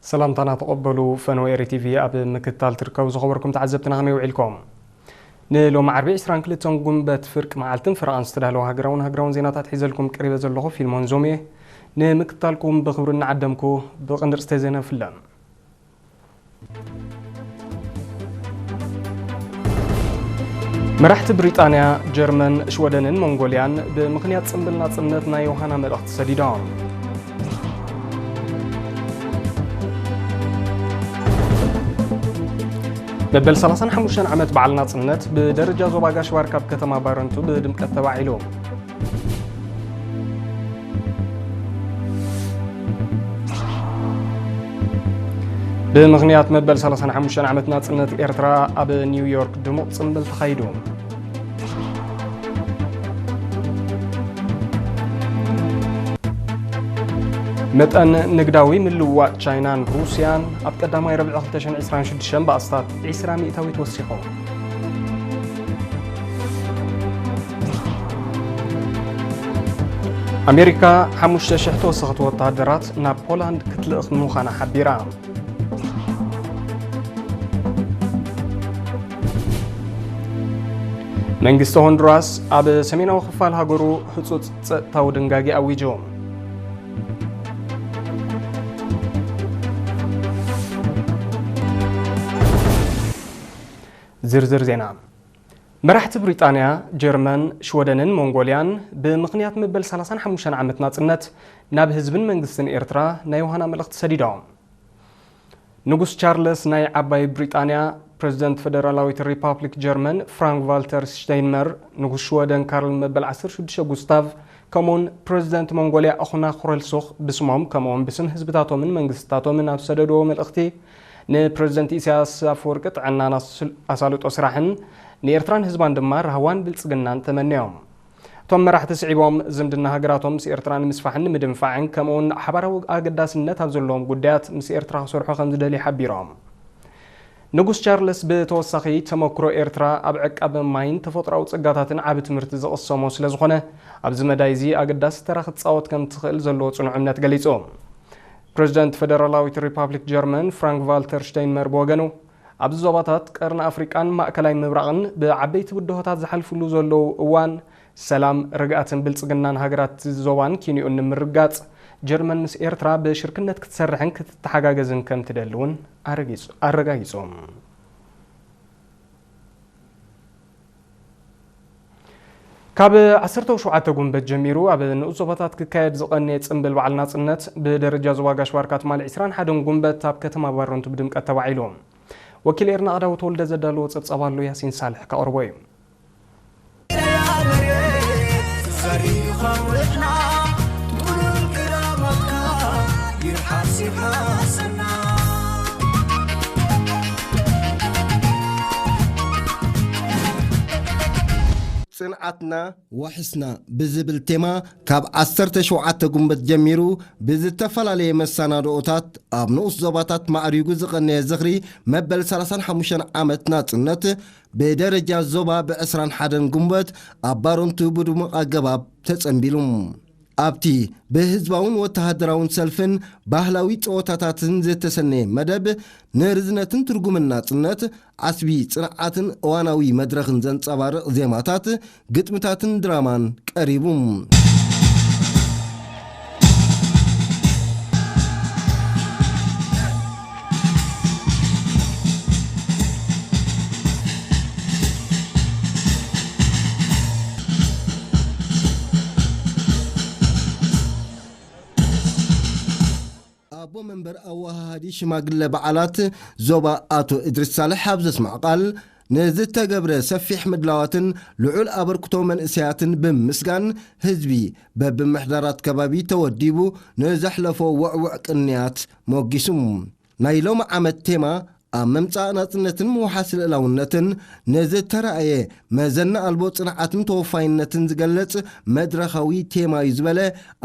ሰላምታና ተቐበሉ ፈነወ ኤሪ ቲቪ ኣብ ምክትታል ትርከቡ ዝኸበርኩም ተዓዘብትና ከመይ ውዒልኩም? ንሎሚ ዓርቢ ዕስራን ክልተን ጉንበት ፍርቂ መዓልትን ፈረቓን ዝተዳለወ ሃገራውን ሃገራውን ዜናታት ሒዘልኩም ቀሪበ ዘለኹ ፊልሞን ዞም እየ። ንምክትታልኩም ብኽብሪ እናዓደምኩ ብቐንዲ ርእስተ ዜና ፍለም። መራሕቲ ብሪጣንያ፣ ጀርመን፣ ሽወደንን ሞንጎልያን ብምኽንያት ጽምብል ናጽነት ናይ ዮሃና መልእኽቲ ሰዲዶም። መበል ሰላሳን ሓሙሽተን ዓመት በዓል ናጽነት ብደረጃ ዞባ ጋሽ ባርካ ኣብ ከተማ ባረንቱ ብድምቀት ተባዒሉ። ብምኽንያት መበል ሰላሳን ሓሙሽተን ዓመት ናጽነት ኤርትራ ኣብ ኒውዮርክ ድሙቕ ጽምብል ተኻይዱ። መጠን ንግዳዊ ምልውዋጥ ቻይናን ሩስያን ኣብ ቀዳማይ ረብዒ ክልተ ሽሕን ዕስራን ሽዱሽተን ብኣስታት ዕስራ ሚእታዊት ወሲኹ። ኣሜሪካ ሓሙሽተ ሽሕ ተወሰኽቲ ወተሃደራት ናብ ፖላንድ ክትልእኽ ምዃና ሓቢራ። መንግስቲ ሆንዱራስ ኣብ ሰሜናዊ ክፋል ሃገሩ ህጹጽ ጸጥታዊ ድንጋጌ ኣዊጁ። ዝርዝር ዜና። መራሕቲ ብሪጣንያ፣ ጀርመን፣ ሽወደንን ሞንጎልያን ብምኽንያት መበል ሰላሳን ሓሙሽተን ዓመት ናጽነት ናብ ህዝብን መንግስትን ኤርትራ ናይ ዮሃና መልእኽቲ ሰዲዶም። ንጉስ ቻርለስ ናይ ዓባይ ብሪጣንያ፣ ፕረዚደንት ፈደራላዊት ሪፓብሊክ ጀርመን ፍራንክ ቫልተር ሽተይንመር፣ ንጉስ ሽወደን ካርል መበል ዓሰርተ ሽዱሽተ ጉስታቭ፣ ከምኡውን ፕረዚደንት ሞንጎልያ ኣኹና ኩረልሱኽ ብስሞም ከምኡውን ብስም ህዝብታቶምን መንግስትታቶምን ኣብ ሰደድዎ መልእኽቲ፣ ንፕረዚደንት ኢሳያስ ኣፈወርቂ ጥዕናን ኣስል-፣ ኣሳልጦ ስራሕን ንኤርትራን ህዝባን ድማ ራህዋን ብልጽግናን ተመንዮም። እቶም መራሕቲ ስዒቦም፣ ዝምድና ሃገራቶም ምስ ኤርትራ ንምስፋሕን ንምድንፋዕን፣ ከምኡውን ሓባራዊ ኣገዳስነት ኣብ ዘለዎም ጉዳያት ምስ ኤርትራ ክሰርሑ ከም ዝደልዩ ሓቢሮም። ንጉስ ቻርለስ ብተወሳኺ፣ ተመክሮ ኤርትራ ኣብ ዕቃበ ማይን ተፈጥሮኣዊ ጸጋታትን ዓቢ ትምህርቲ ዝቐሰሞ ስለ ዝኾነ፣ ኣብዚ መዳይ እዚ ኣገዳሲ ተራ ክትጻወት ከም ትኽእል ዘለዎ ጽኑዕ እምነት ገሊጹ። ፕረዚደንት ፈደራላዊት ሪፓብሊክ ጀርመን ፍራንክ ቫልተር ሽተይንመር ብወገኑ፣ ኣብዚ ዞባታት ቀርኒ ኣፍሪቃን ማእከላይ ምብራቕን ብዓበይቲ ብድሆታት ዝሓልፍሉ ዘለዉ እዋን፣ ሰላም፣ ርግኣትን ብልጽግናን ሃገራት ዞባን ኪንኡን ንምርጋጽ፣ ጀርመን ምስ ኤርትራ ብሽርክነት ክትሰርሕን ክትተሓጋገዝን ከም ትደሊ እውን ኣረጊጹ-፣ ኣረጋጊጹ። ካብ ዓሰርተ ሸውዓተ ጉንበት ጀሚሩ ኣብ ንኡስ ዞባታት ክካየድ ዝቐነየ ጽምብል በዓል ናጽነት ብደረጃ ዞባ ጋሽ ባርካ ትማሊ ዕስራን ሓደን ጉንበት ኣብ ከተማ ባረንቱ ብድምቀት ተባዒሉ። ወኪል ኤርና ኣዳው ተወልደ ዘዳለዎ ጸብጻብ ኣሎ፣ ያሲን ሳልሕ ከቕርቦ እዩ። ጽንዓትና ዋሕስና ብዝብል ቴማ ካብ ዓሰርተ ሸውዓተ ጉንበት ጀሚሩ ብዝተፈላለየ መሰናድኦታት ኣብ ንኡስ ዞባታት ማዕሪጉ ዝቐነየ ዝኽሪ መበል ሰላሳን ሓሙሽተን ዓመት ናጽነት ብደረጃ ዞባ ብዕስራን ሓደን ጉንበት ኣብ ባረንቱ ብድሙቕ ኣገባብ ተጸንቢሉ። ኣብቲ ብህዝባውን ወተሃደራውን ሰልፍን ባህላዊ ጸወታታትን ዝተሰነየ መደብ፣ ንርዝነትን ትርጉምን ናጽነት፣ ዓስቢ ጽንዓትን እዋናዊ መድረኽን ዘንጸባርቕ ዜማታት፣ ግጥምታትን ድራማን ቀሪቡ። ኣቦ መንበር ኣወሃሃዲ ሽማግለ በዓላት ዞባ ኣቶ እድሪስ ሳልሕ ኣብ ዘስምዖ ቃል፣ ንዝተገብረ ሰፊሕ ምድላዋትን ልዑል ኣበርክቶ መንእሰያትን ብምስጋን፣ ህዝቢ በብምሕዳራት ከባቢ ተወዲቡ ንዘሕለፎ ውዕዉዕ ቅንያት ሞጊሱ። ናይ ሎሚ ዓመት ቴማ፣ ኣብ ምምጻእ ናጽነትን ምውሓስ ልእላውነትን ንዝተራእየ መዘና ኣልቦ ጽንዓትን ተወፋይነትን ዝገልጽ መድረኻዊ ቴማ እዩ ዝበለ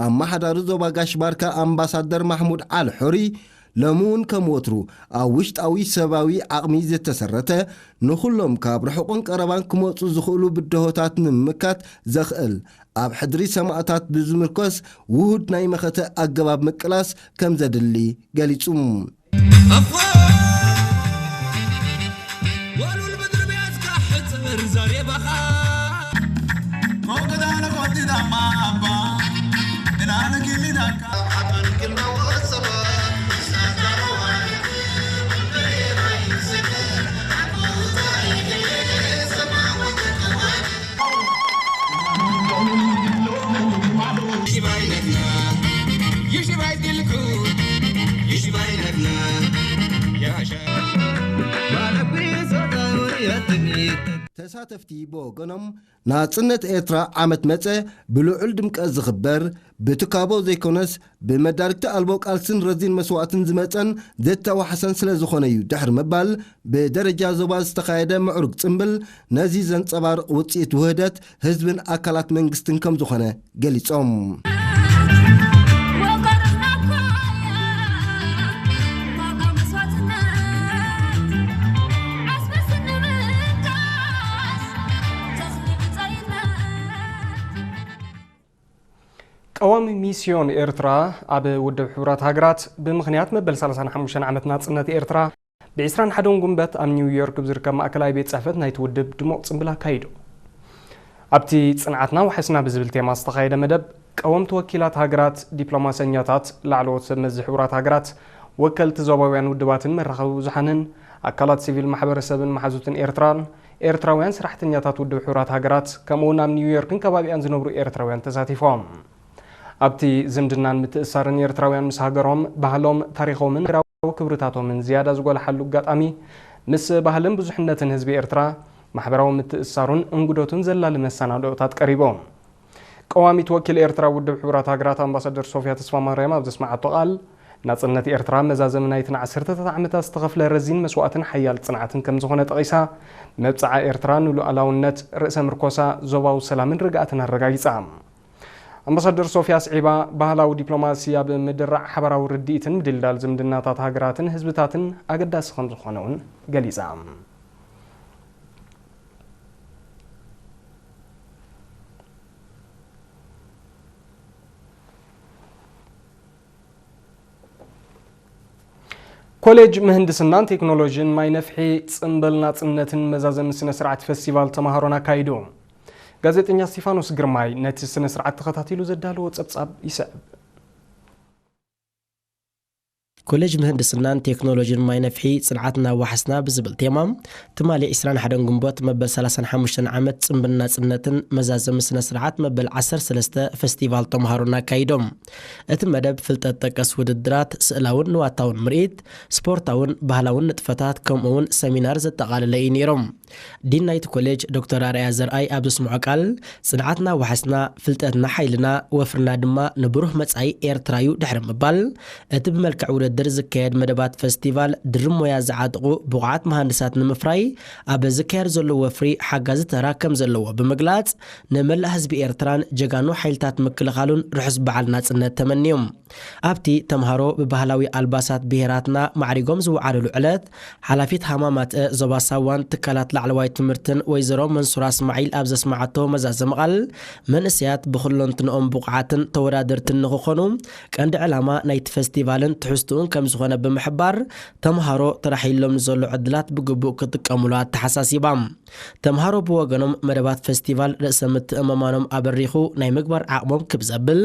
ኣመሓዳሪ ዞባ ጋሽ ባርካ ኣምባሳደር ማሕሙድ ዓሊ ሑሪ፣ ሎሚ እውን ከም ወትሩ ኣብ ውሽጣዊ ሰባዊ ዓቕሚ ዝተሰረተ፣ ንኹሎም ካብ ርሑቕን ቀረባን ክመጹ ዝኽእሉ ብድሆታት ንምምካት ዘኽእል፣ ኣብ ሕድሪ ሰማእታት ብዝምርኮስ ውሁድ ናይ መኸተ ኣገባብ ምቅላስ ከም ዘድሊ ገሊጹ። እፎ ወሉል ምድሪ ቤትካ ሕጽር ዘሬባኻ ሞገዳነ ቆጢዳማ ኣባ እናነ ጊሊዳካ ሓበን ግናወ ሰባ ተሳተፍቲ ብወገኖም፣ ናጽነት ኤርትራ ዓመት መጸ ብልዑል ድምቀት ዝኽበር፣ ብትካቦ ዘይኮነስ፣ ብመዳርግቲ ኣልቦ ቃልስን ረዚን መስዋእትን ዝመጸን ዘተዋሕሰን ስለ ዝኾነ እዩ ድሕሪ ምባል፣ ብደረጃ ዞባ ዝተኻየደ ምዕሩግ ጽምብል ነዚ ዘንጸባርቕ ውጽኢት ውህደት ህዝብን ኣካላት መንግስትን ከም ዝኾነ ገሊጾም። ቀዋሚ ሚስዮን ኤርትራ ኣብ ውድብ ሕቡራት ሃገራት ብምኽንያት መበል ሰላሳን ሓሙሽተን ዓመት ናጽነት ኤርትራ ብ ዕስራን ሓደን ጉንበት ኣብ ኒውዮርክ ብዝርከብ ማእከላይ ቤት ጽሕፈት ናይቲ ውድብ ድሙቕ ጽምብል ኣካይዱ። ኣብቲ ጽንዓትና ወሓስና ብዝብል ቴማ ዝተኻየደ መደብ፣ ቀወምቲ ወኪላት ሃገራት፣ ዲፕሎማሰኛታት፣ ላዕለዎት ሰብ መዚ ሕቡራት ሃገራት፣ ወከልቲ ዞባውያን ውድባትን መራኸቢ ብዙሓንን፣ ኣካላት ሲቪል ማሕበረሰብን መሓዙትን ኤርትራን፣ ኤርትራውያን ሰራሕተኛታት ውድብ ሕቡራት ሃገራት፣ ከምኡ'ውን ኣብ ኒውዮርክን ከባቢኣን ዝነብሩ ኤርትራውያን ተሳቲፎም። ኣብቲ ዝምድናን ምትእስሳርን ኤርትራውያን ምስ ሃገሮም፣ ባህሎም፣ ታሪኾምን ሃገራዊ ክብርታቶምን ዝያዳ ዝጎልሓሉ ኣጋጣሚ፣ ምስ ባህልን ብዙሕነትን ህዝቢ ኤርትራ፣ ማሕበራዊ ምትእስሳሩን እንግዶቱን ዘላሊ መሰናድኦታት ቀሪቡ። ቀዋሚት ወኪል ኤርትራ ውድብ ሕቡራት ሃገራት ኣምባሳደር ሶፍያ ተስፋማርያም ኣብ ዘስመዓቶ ቃል፣ ናጽነት ኤርትራ መዛዘሚ ናይተን ዓሰርተታት ዓመታት ዝተኸፍለ ረዚን መስዋእትን ሓያል ጽንዓትን ከም ዝኾነ ጠቒሳ፣ መብጽዓ ኤርትራ ንሉኣላውነት፣ ርእሰ ምርኮሳ፣ ዞባዊ ሰላምን ርግኣትን ኣረጋጊጻ። ኣምባሳደር ሶፍያ ኣስዒባ፣ ባህላዊ ዲፕሎማሲ ኣብ ምድራዕ ሓባራዊ ርድኢትን ምድልዳል ዝምድናታት ሃገራትን ህዝብታትን ኣገዳሲ ከም ዝኾነ እውን ገሊጻ። ኮሌጅ ምህንድስናን ቴክኖሎጂን ማይ ነፍሒ ጽምብል ናጽነትን መዛዘሚ ስነ ስርዓት ፈስቲቫል ተማሃሮን ኣካይዱ። ጋዜጠኛ እስቲፋኖስ ግርማይ ነቲ ስነ ስርዓት ተኸታቲሉ ዘዳለዎ ጸብጻብ ይስዕብ። ኮሌጅ ምህንድስናን ቴክኖሎጂን ማይ ነፍሒ ጽንዓትና ዋሕስና ብዝብል ቴማ፣ ትማሊ ዕስራን ሓደን ግንቦት መበል ሰላሳን ሓሙሽተን ዓመት ጽምብል ናጽነትን መዛዘሚ ስነ ስርዓት መበል ዓሰርተ ሰለስተ ፈስቲቫል ተምሃሮን ኣካይዶም። እቲ መደብ ፍልጠት ጠቀስ ውድድራት፣ ስእላውን ንዋታውን ምርኢት፣ ስፖርታውን ባህላውን ንጥፈታት ከምኡ እውን ሰሚናር ዘጠቓለለ እዩ ነይሮም። ዲን ናይቲ ኮሌጅ ዶክተር ኣርኣያ ዘርኣይ ኣብ ዘስምዖ ቃል፣ ጽንዓትና ዋሕስና፣ ፍልጠትና ሓይልና፣ ወፍርና ድማ ንብሩህ መጻኢ ኤርትራ እዩ ድሕሪ ምባል፣ እቲ ብመልክዕ ውድድር ዝካየድ መደባት ፈስቲቫል ድርብ ሞያ ዝዓጥቑ ብቑዓት መሃንድሳት ንምፍራይ ኣብ ዝካየድ ዘሎ ወፍሪ ሓጋዚ ተራ ከም ዘለዎ ብምግላጽ፣ ንመላእ ህዝቢ ኤርትራን ጀጋኑ ሓይልታት ምክልኻሉን ርሑስ በዓል ናጽነት ተመንዮም። ኣብቲ ተምሃሮ ብባህላዊ ኣልባሳት ብሄራትና ማዕሪጎም ዝወዓሉሉ ዕለት፣ ሓላፊት ሃማማተ ዞባ ሳዋን ትካላት ላዕለዋይ ትምህርትን ወይዘሮ መንሱራ እስማዒል ኣብ ዘስመዓቶ መዛዘሚ ቃል፣ መንእሰያት ብኹለንትንኦም ብቑዓትን ተወዳደርትን ንኽኾኑ ቀንዲ ዕላማ ናይቲ ፈስቲቫልን ትሕዝትኡን ከም ዝኾነ ብምሕባር፣ ተምሃሮ ተራሒሎም ንዘሎ ዕድላት ብግቡእ ክጥቀሙሉ ኣተሓሳሲባ። ተምሃሮ ብወገኖም መደባት ፈስቲቫል ርእሰ ምትእምማኖም ኣበሪኹ ናይ ምግባር ዓቕሞም ክብ ዘብል፣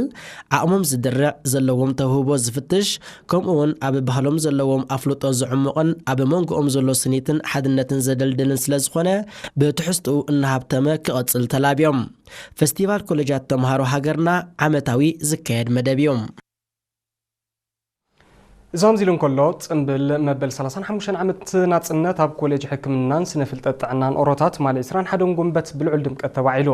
ዓቕሞም ዝድርዕ፣ ዘለዎም ተውህቦ ዝፍትሽ፣ ከምኡ እውን ኣብ ባህሎም ዘለዎም ኣፍልጦ ዝዕሙቕን ኣብ መንጎኦም ዘሎ ስኒትን ሓድነትን ዘደልድልን ስለ ዝኾነ ብትሕዝትኡ እናሃብተመ ክቕጽል ተላብዮም። ፈስቲቫል ኮሌጃት ተምሃሮ ሃገርና ዓመታዊ ዝካየድ መደብ እዩ። እዚ ከምዚ ኢሉ እንከሎ፣ ጽምብል መበል ሰላሳን ሓሙሽተን ዓመት ናጽነት ኣብ ኮሌጅ ሕክምናን ስነ ፍልጠት ጥዕናን ኦሮታ ትማሊ ዕስራን ሓደን ጉንበት ብልዑል ድምቀት ተባዒሉ።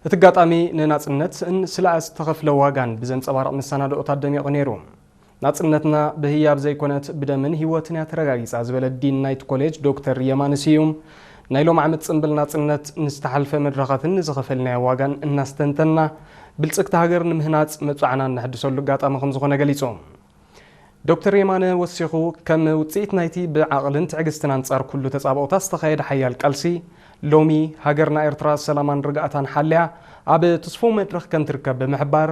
እቲ ኣጋጣሚ ንናጽነትን ስለ ዝተኸፍለ ዋጋን ብዘንጸባርቕ መሰናድኦታት ደሚቑ ነይሩ። ናጽነትና ብህያብ ዘይኮነት ብደምን ህይወትን እያ ተረጋጊጻ ዝበለ ዲን ናይቲ ኮሌጅ ዶክተር የማነ ስዩም፣ ናይ ሎም ዓመት ጽምብል ናጽነት ንዝተሓልፈ መድረኻትን ንዝኸፈልናዮ ዋጋን እናስተንተና፣ ብልጽግቲ ሃገር ንምህናጽ መብጽዓና እነሐድሰሉ ኣጋጣሚ ከም ዝኾነ ገሊጹ። ዶክተር የማነ ወሲኹ፣ ከም ውጽኢት ናይቲ ብዓቕልን ትዕግስትን ኣንጻር ኩሉ ተጻብኦታት ዝተኻየደ ሓያል ቃልሲ፣ ሎሚ ሃገርና ኤርትራ ሰላማን ርግኣታን ሓልያ ኣብ ትስፉው መድረኽ ከም ትርከብ ብምሕባር፣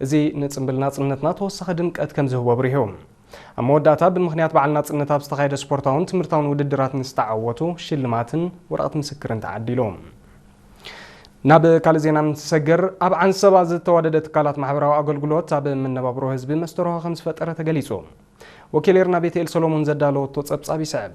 እዚ ንጽምብል ናጽነትና ተወሳኺ ድምቀት ከም ዝህቦ ኣብሪሁ። ኣብ መወዳእታ ብምኽንያት በዓል ናጽነት ኣብ ዝተኻየደ ስፖርታውን ትምህርታውን ውድድራት ንዝተዓወቱ ሽልማትን ወረቐት ምስክርን ተዓዲሉ። ናብ ካልእ ዜና እንትሰግር፣ ኣብ ዓንሰባ ዝተዋደደ ትካላት ማሕበራዊ ኣገልግሎት ኣብ መነባብሮ ህዝቢ መስተርሆ ከም ዝፈጠረ ተገሊጹ። ወኪል ኤርና ቤተኤል ሰሎሞን ዘዳለወቶ ጸብጻብ ይስዕብ።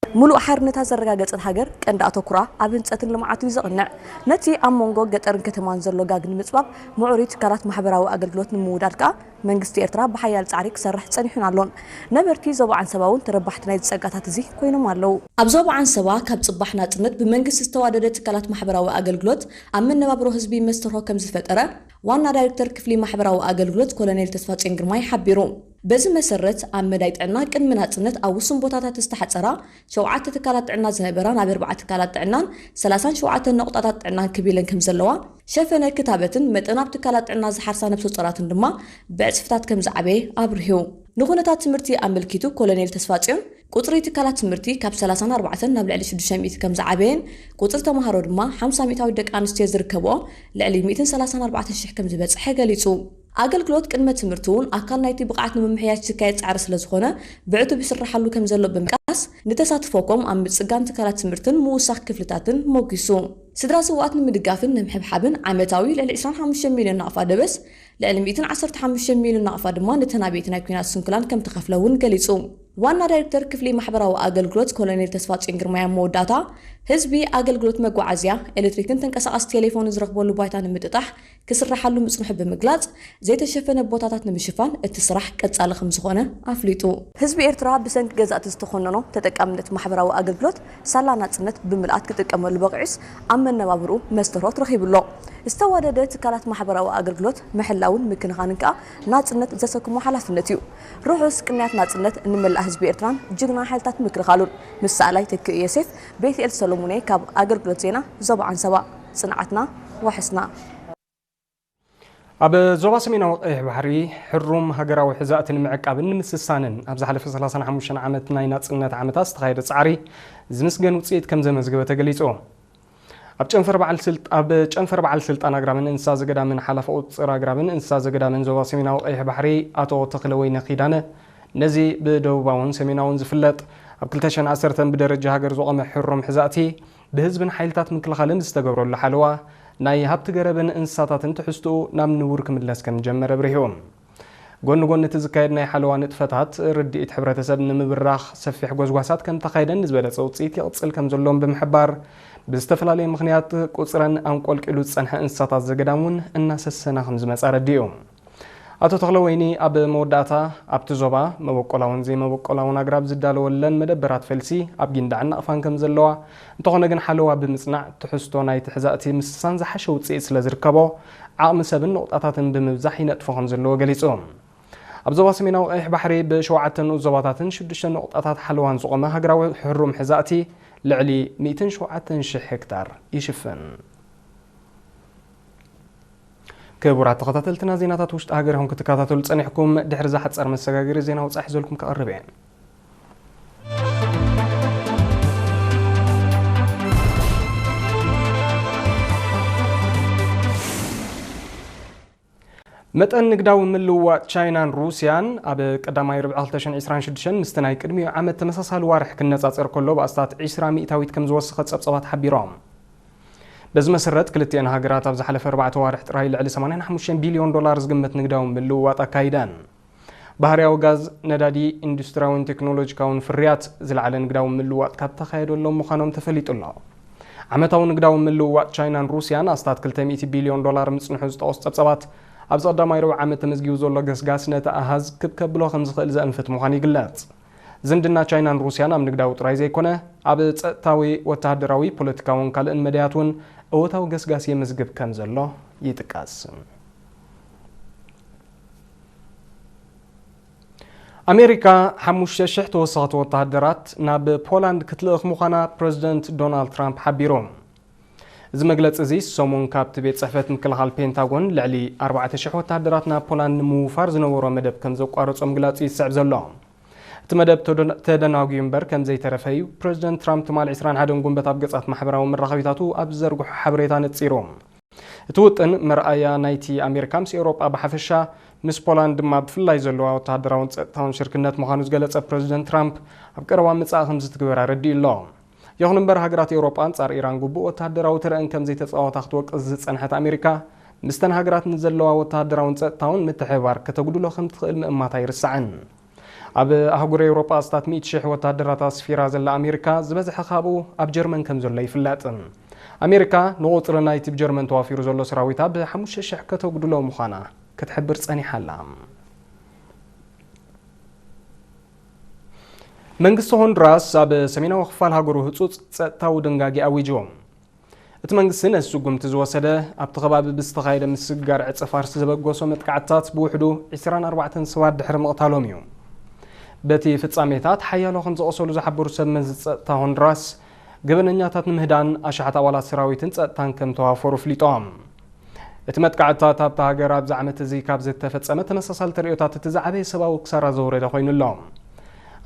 ሙሉእ ሓርነታ ዘረጋገጸት ሃገር ቀንዲ ኣተኩራ ኣብ ህንጸትን ልምዓትን እዩ ዘቕንዕ። ነቲ ኣብ መንጎ ገጠርን ከተማን ዘሎ ጋግ ንምጽባብ ምዕሩይ ትካላት ማሕበራዊ ኣገልግሎት ንምውዳድ ከኣ መንግስቲ ኤርትራ ብሓያል ጻዕሪ ክሰርሕ ጸኒሑን ኣሎን። ነበርቲ ዞባ ዓንሰባ እውን ተረባሕቲ ናይዚ ጸጋታት እዚ ኮይኖም ኣለዉ። ኣብ ዞባ ዓንሰባ ካብ ጽባሕ ናጽነት ብመንግስቲ ዝተዋደደ ትካላት ማሕበራዊ ኣገልግሎት ኣብ መነባብሮ ህዝቢ መስተርሆ ከም ዝፈጠረ ዋና ዳይሬክተር ክፍሊ ማሕበራዊ ኣገልግሎት ኮሎኔል ተስፋጽዮን ግርማይ ሓቢሩ። በዚ መሰረት ኣብ መዳይ ጥዕና ቅድሚ ናጽነት ኣብ ውሱን ቦታታት ዝተሓጸራ ሸውዓተ ትካላት ጥዕና ዝነበራ ናብ ኣርባዕተ ትካላት ጥዕናን ሰላሳን ሸውዓተ ነቑጣታት ጥዕናን ክብ ኢለን ከም ዘለዋ፣ ሸፈነ ክታበትን መጠን ኣብ ትካላት ጥዕና ዝሓርሳ ነብሰ ጾራትን ድማ ብዕጽፍታት ከም ዝዓበየ ኣብሪሁ። ንኹነታት ትምህርቲ ኣመልኪቱ ኮሎኔል ተስፋጽዮን ቁጽሪ ትካላት ትምህርቲ ካብ ሰላሳን ኣርባዕተን ናብ ልዕሊ ሽዱሽተ ሚእቲ ከም ዝዓበየን ቁጽሪ ተማሃሮ ድማ ሓምሳ ሚእታዊት ደቂ ኣንስትዮ ዝርከብኦ ልዕሊ ሚእትን ሰላሳን ኣርባዕተን ሽሕ ከም ዝበጽሐ ገሊጹ። ኣገልግሎት ቅድመ ትምህርቲ እውን ኣካል ናይቲ ብቕዓት ንምምሕያሽ ዝካየድ ጻዕሪ ስለ ዝኾነ ብዕቱብ ይስራሓሉ ከም ዘሎ ብምጥቃስ ንተሳትፎ ኮም ኣብ ምጽጋን ትካላት ትምህርትን ምውሳኽ ክፍልታትን ሞጊሱ። ስድራ ስውኣት ንምድጋፍን ንምሕብሓብን ዓመታዊ ልዕሊ ዕስራን ሓሙሽተን ሚልዮን ናቕፋ ደበስ ልዕሊ ሚእትን ዓሰርተ ሓሙሽተን ሚልዮን ናቕፋ ድማ ነተን ኣበይቲ ናይ ኲናት ስንኩላን ከም ተኸፍለ እውን ገሊጹ። ዋና ዳይሬክተር ክፍሊ ማሕበራዊ ኣገልግሎት ኮሎኔል ተስፋጽዮን ግርማይ ኣብ መወዳእታ ህዝቢ ኣገልግሎት መጓዓዝያ፣ ኤሌክትሪክን ተንቀሳቓሲ ቴሌፎንን ዝረኽበሉ ባይታ ንምጥጣሕ ክስራሓሉ ምጽንሑ ብምግላጽ ዘይተሸፈነ ቦታታት ንምሽፋን እቲ ስራሕ ቀጻሊ ከም ዝኾነ ኣፍሊጡ። ህዝቢ ኤርትራ ብሰንኪ ገዛእቲ ዝተኾነኖ ተጠቃምነት ማሕበራዊ ኣገልግሎት ሳላ ናጽነት ብምልኣት ክጥቀመሉ በቒዑስ ኣብ መነባብርኡ መስተርሆት ረኺቡ ኣሎ። ዝተዋደደ ትካላት ማሕበራዊ ኣገልግሎት ምሕላውን ምክንኻንን ከኣ ናጽነት ዘሰክሞ ሓላፍነት እዩ። ርሑስ ቅንያት ናጽነት ንመላእ ህዝቢ ኤርትራን ጅግና ሓይልታት ምክልኻሉን። ምስ ሰኣላይ ተኪኡ ዮሴፍ፣ ቤትኤል ሰሎሙኔ ካብ ኣገልግሎት ዜና ዞባ ዓንሰባ። ጽንዓትና ዋሕስና። ኣብ ዞባ ሰሜናዊ ቀይሕ ባሕሪ ሕሩም ሃገራዊ ሕዛእቲ ንምዕቃብን ንምስሳንን ኣብ ዝሓለፈ ሰላሳን ሓሙሽተን ዓመት ናይ ናጽነት ዓመታት ዝተኻየደ ጻዕሪ ዝምስገን ውጽኢት ከም ዘመዝገበ ተገሊጹ። ኣብ ጨንፈር በዓል ስልጥ-፣ ኣብ ጨንፈር በዓል ስልጣን ኣግራብን እንስሳ ዘገዳምን ሓላፊ ቁጽር ኣግራብን እንስሳ ዘገዳምን ዞባ ሰሜናዊ ቀይሕ ባሕሪ ኣቶ ተኽለወይነ ኪዳነ፣ ነዚ ብደቡባውን ሰሜናውን ዝፍለጥ ኣብ ክልተ ሽሕን ዓሰርተን ብደረጃ ሃገር ዝቖመ ሕሩም ሕዛእቲ ብህዝብን ሓይልታት ምክልኻልን ዝተገብረሉ ሓለዋ ናይ ሃብቲ ገረብን እንስሳታትን ትሕዝትኡ ናብ ንቡር ክምለስ ከም ዝጀመረ ኣብሪሁ። ጎኒ ጎኒ እቲ ዝካየድ ናይ ሓለዋ ንጥፈታት፣ ርድኢት ሕብረተሰብ ንምብራኽ ሰፊሕ ጎስጓሳት ከም ተኻየደን ዝበለጸ ውጽኢት ይቕጽል ከም ዘሎን ብምሕባር፣ ብዝተፈላለየ ምኽንያት ቁጽረን ኣንቆልቂሉ ዝጸንሐ እንስሳታት ዘገዳም እውን እናሰሰነ ከም ዝመጽእ ኣረዲኡ። ኣቶ ተኽለወይኒ ኣብ መወዳእታ፣ ኣብቲ ዞባ መበቆላውን ዘይመበቆላውን ኣግራብ ዝዳለወለን መደበራት ፈልሲ ኣብ ጊንዳዕን ናቕፋን ከም ዘለዋ፣ እንተኾነ ግን ሓለዋ ብምጽናዕ ትሕዝቶ ናይቲ ሕዛእቲ ምስሳን ዝሓሸ ውጽኢት ስለ ዝርከቦ፣ ዓቕሚ ሰብን ነቑጣታትን ብምብዛሕ ይነጥፎ ከም ዘለዎ ገሊጹ። ኣብ ዞባ ሰሜናዊ ቀይሕ ባሕሪ ብሸውዓተ ንኡስ ዞባታትን ሽዱሽተ ነቑጣታት ሓለዋን ዝቖመ ሃገራዊ ሕሩም ሕዛእቲ ልዕሊ ሚእትን ሸውዓተን ሽሕ ሄክታር ይሽፍን። ክቡራት ተኸታተልትና፣ ዜናታት ውሽጢ ሃገር ኢኹም ክትከታተሉ ጸኒሕኩም። ድሕሪ እዛ ሓጻር መሰጋገሪ ዜና ወጻኢ ሒዘልኩም ክቐርብ እየ። መጠን ንግዳዊ ምልውዋጥ ቻይናን ሩስያን ኣብ ቀዳማይ ርብዒ ክልተ ሽሕን ዕስራን ሽዱሽተን ምስቲ ናይ ቅድሚኡ ዓመት ተመሳሳሊ ዋርሕ ክነጻጸር ከሎ ብኣስታት ዕስራ ሚእታዊት ከም ዝወሰኸ ጸብጻባት ሓቢሮም። በዚ መሰረት ክልቲኤን ሃገራት ኣብ ዝሓለፈ ኣርባዕተ ዋርሕ ጥራይ ልዕሊ ሰማንያን ሓሙሽተን ቢልዮን ዶላር ዝግመት ንግዳዊ ምልውዋጥ ኣካይደን። ባህርያዊ ጋዝ፣ ነዳዲ፣ ኢንዱስትርያውን ቴክኖሎጂካውን ፍርያት ዝለዓለ ንግዳዊ ምልውዋጥ ካብ ተኻየደሎም ምዃኖም ተፈሊጡ ኣሎ። ዓመታዊ ንግዳዊ ምልውዋጥ ቻይናን ሩስያን ኣስታት ክልተ ሚእቲ ቢልዮን ዶላር ምጽንሑ ዝጠቐሱ ጸብጻባት፣ ኣብዚ ቀዳማይ ርብዒ ዓመት ተመዝጊቡ ዘሎ ገስጋስ ነቲ ኣሃዝ ክብ ከብሎ ከም ዝኽእል ዘእንፍት ምዃኑ ይግለጽ። ዝምድና ቻይናን ሩስያን ኣብ ንግዳዊ ጥራይ ዘይኮነ፣ ኣብ ጸጥታዊ፣ ወተሃደራዊ፣ ፖለቲካውን ካልእን መዳያት እውን እወታዊ ገስጋስ የመዝግብ ከም ዘሎ ይጥቀስ። ኣሜሪካ ሓሙሽተ ሽሕ ተወሰኽቲ ወተሃደራት ናብ ፖላንድ ክትልእኽ ምዃና ፕረዚደንት ዶናልድ ትራምፕ ሓቢሩ። እዚ መግለጺ እዚ ሰሙን ካብቲ ቤት ጽሕፈት ምክልኻል ፔንታጎን ልዕሊ ኣርባዕተ ሽሕ ወተሃደራት ናብ ፖላንድ ንምውፋር ዝነበሮ መደብ ከም ዘቋረጾ ምግላጹ ይስዕብ ዘሎ። እቲ መደብ ተደ-፣ ተደናጉዩ እምበር ከም ዘይተረፈ እዩ ፕረዚደንት ትራምፕ ትማሊ ዕስራን ሓደን ጉንበት ኣብ ገጻት ማሕበራዊ መራኸቢታቱ ኣብ ዝዘርግሖ ሓበሬታ ነጺሩ። እቲ ውጥን መርኣያ ናይቲ ኣሜሪካ ምስ ኤውሮጳ ብሓፈሻ፣ ምስ ፖላንድ ድማ ብፍላይ ዘለዋ ወተሃደራውን ጸጥታውን ሽርክነት ምዃኑ ዝገለጸ ፕረዚደንት ትራምፕ፣ ኣብ ቀረባ ምጽኣ ከም ዝትግበር ኣረዲኡ ኣሎ። ይኹን እምበር፣ ሃገራት ኤውሮጳ ኣንጻር ኢራን ግቡእ ወተሃደራዊ ተረአን ከም ዘይተጻወታ ክትወቅስ ዝጸንሐት ኣሜሪካ፣ ምስተን ሃገራት ንዘለዋ ወተሃደራውን ጸጥታውን ምትሕብባር ከተጉድሎ ከም ትኽእል ምእማት ኣይርሳዕን። ኣብ ኣህጉር ኤውሮጳ ኣስታት ሚእቲ ሽሕ ወተሃደራት ኣስፊራ ዘላ ኣሜሪካ፣ ዝበዝሐ ካብኡ ኣብ ጀርመን ከም ዘሎ ይፍለጥ። ኣሜሪካ ንቑጽሪ ናይቲ ብጀርመን ተዋፊሩ ዘሎ ሰራዊታ ብሓሙሽተ ሽሕ ከተጉድሎ ምዃና ክትሕብር ጸኒሓ ኣላ። መንግስቲ ሆንዱራስ ኣብ ሰሜናዊ ክፋል ሃገሩ ህጹጽ ጸጥታዊ ድንጋጌ ኣዊጁ። እቲ መንግስቲ ነዚ ስጉምቲ ዝወሰደ፣ ኣብቲ ከባቢ ብዝተኻየደ ምስግጋር ዕጸ ፋርስ ዘበገሶ መጥቃዕትታት ብውሕዱ ዕስራን ኣርባዕተን ሰባት ድሕሪ ምቕታሎም እዩ። በቲ ፍጻሜታት ሓያሎ ከም ዝቖሰሉ ዝሓበሩ ሰብ መዚ ጸጥታ ሆንዱራስ፣ ገበነኛታት ንምህዳን ኣሽሓት ኣባላት ሰራዊትን ጸጥታን ከም ተዋፈሩ ኣፍሊጦም። እቲ መጥቃዕትታት ኣብታ ሃገር ኣብዚ ዓመት እዚ ካብ ዝተፈጸመ ተመሳሳሊ ተርእዮታት እቲ ዝዓበየ ሰብኣዊ ክሳራ ዘውረደ ኮይኑ ኣሎ።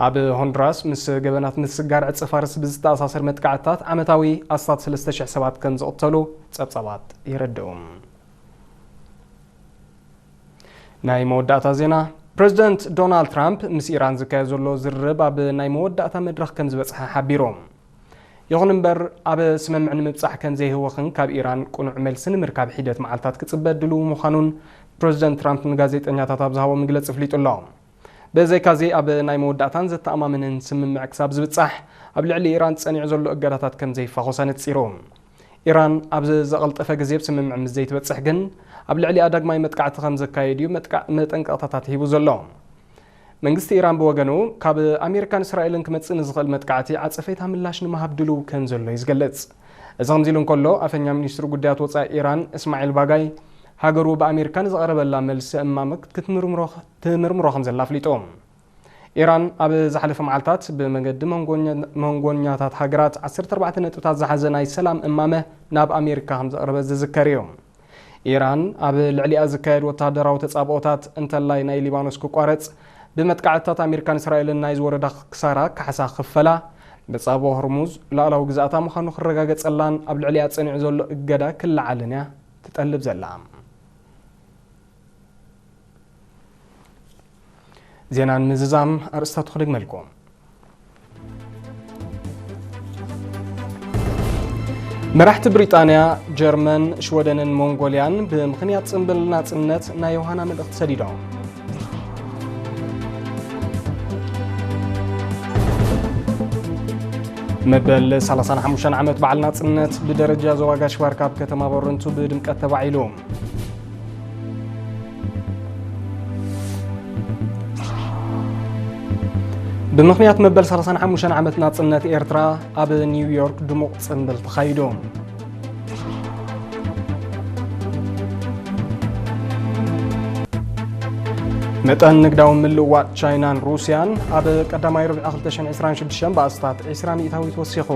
ኣብ ሆንዱራስ ምስ ገበናት ምስግጋር ዕጸ ፋርስ ብዝተኣሳሰር መጥቃዕትታት ዓመታዊ ኣስታት ሰለስተ ሽሕ ሰባት ከም ዝቕተሉ ጸብጻባት የረድኡ። ናይ መወዳእታ ዜና። ፕረዚደንት ዶናልድ ትራምፕ ምስ ኢራን ዝካየድ ዘሎ ዝርርብ ኣብ ናይ መወዳእታ መድረኽ ከም ዝበጽሐ ሓቢሩ። ይኹን እምበር፣ ኣብ ስምምዕ ንምብጻሕ ከም ዘይህወኽን ካብ ኢራን ቅኑዕ መልሲ ንምርካብ ሒደት መዓልታት ክጽበ ድሉው ምዃኑን ፕረዚደንት ትራምፕ ንጋዜጠኛታት ኣብ ዝሃቦ መግለጺ ኣፍሊጡ ኣሎ። ብዘይካዚ፣ ኣብ ናይ መወዳእታን ዘተኣማምንን ስምምዕ ክሳብ ዝብጻሕ፣ ኣብ ልዕሊ ኢራን ጸኒዑ ዘሎ እገዳታት ከም ዘይፋኾስ ኣነጺሩ። ኢራን ኣብ ዘቐልጠፈ ግዜ ኣብ ስምምዕ ምስ ዘይትበጽሕ ግን፣ ኣብ ልዕሊኣ ዳግማይ መጥቃዕቲ ከም ዘካየድ እዩ መጥቃ-፣ መጠንቀቕታታት ሂቡ ዘሎ። መንግስቲ ኢራን ብወገኑ፣ ካብ ኣሜሪካን እስራኤልን ክመጽእ ንዝኽእል መጥቃዕቲ ዓጸፌታ ምላሽ ንምሃብ ድሉው ከም ዘሎ እዩ ዝገልጽ። እዚ ከምዚ ኢሉ እንከሎ፣ ኣፈኛ ሚኒስትሪ ጉዳያት ወጻኢ ኢራን እስማዒል ባጋይ፣ ሃገሩ ብኣሜሪካ ንዝቐረበላ መልሲ እማመ ክትምርምሮ፣ ትምርምሮ ከም ዘላ ኣፍሊጡ። ኢራን ኣብ ዝሓለፈ መዓልታት ብመገዲ መንጎኛ-፣ መንጎኛታት ሃገራት ዓሰርተ ኣርባዕተ ነጥብታት ዝሓዘ ናይ ሰላም እማመ ናብ ኣሜሪካ ከም ዘቕረበት ዝዝከር እዩ። ኢራን ኣብ ልዕሊኣ ዝካየድ ወተሃደራዊ ተጻብኦታት እንተላይ ናይ ሊባኖስ ክቋረጽ፣ ብመጥቃዕትታት ኣሜሪካን እስራኤልን ናይ ዝወረዳ ክሳራ ካሕሳ ክኽፈላ፣ መጻብኦ ሆርሙዝ ሉኣላዊ ግዝኣታ ምዃኑ ክረጋገጸላን ኣብ ልዕሊኣ ጸኒዑ ዘሎ እገዳ ክለዓልን እያ ትጠልብ ዘላ። ዜና ንምዝዛም ኣርእስታቱ ክደግመልኩም። መራሕቲ ብሪጣንያ፣ ጀርመን፣ ሽወደንን ሞንጎልያን ብምኽንያት ጽምብል ናጽነት ናይ ዮሃና መልእኽቲ ሰዲዶም። መበል ሰላሳን ሓሙሽተን ዓመት በዓል ናጽነት ብደረጃ ዞባ ጋሽ ባርካ ኣብ ከተማ ቦረንቱ ብድምቀት ተባዒሉ። ብምኽንያት መበል ሰላሳን ሓሙሽተን ዓመት ናጽነት ኤርትራ፣ ኣብ ኒውዮርክ ድሙቕ ጽምብል ተኻይዱ። መጠን ንግዳዊ ምልውዋጥ ቻይናን ሩስያን ኣብ ቀዳማይ ርብዒ ክልተ ሽሕን ዕስራን ሽዱሽተን ብኣስታት ዕስራ ሚእታዊት ወሲኹ።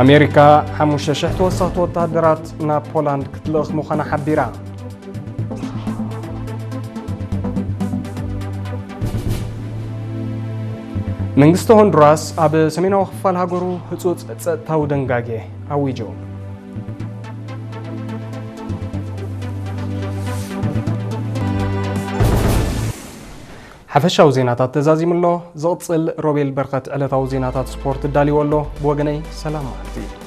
ኣሜሪካ ሓሙሽተ ሽሕ ተወሰኽቲ ወተሃደራት ናብ ፖላንድ ክትልእኽ ምዃና ሓቢራ። መንግስቲ ሆንዱራስ ኣብ ሰሜናዊ ክፋል ሃገሩ ህጹጽ ጸጥታዊ ደንጋጌ ኣዊጁ። ሓፈሻዊ ዜናታት ተዛዚሙ ኣሎ። ዝቕጽል ሮቤል በርከት ዕለታዊ ዜናታት ስፖርት ኣዳልዎ ኣሎ። ብወገነይ ሰላም መዓልቲ።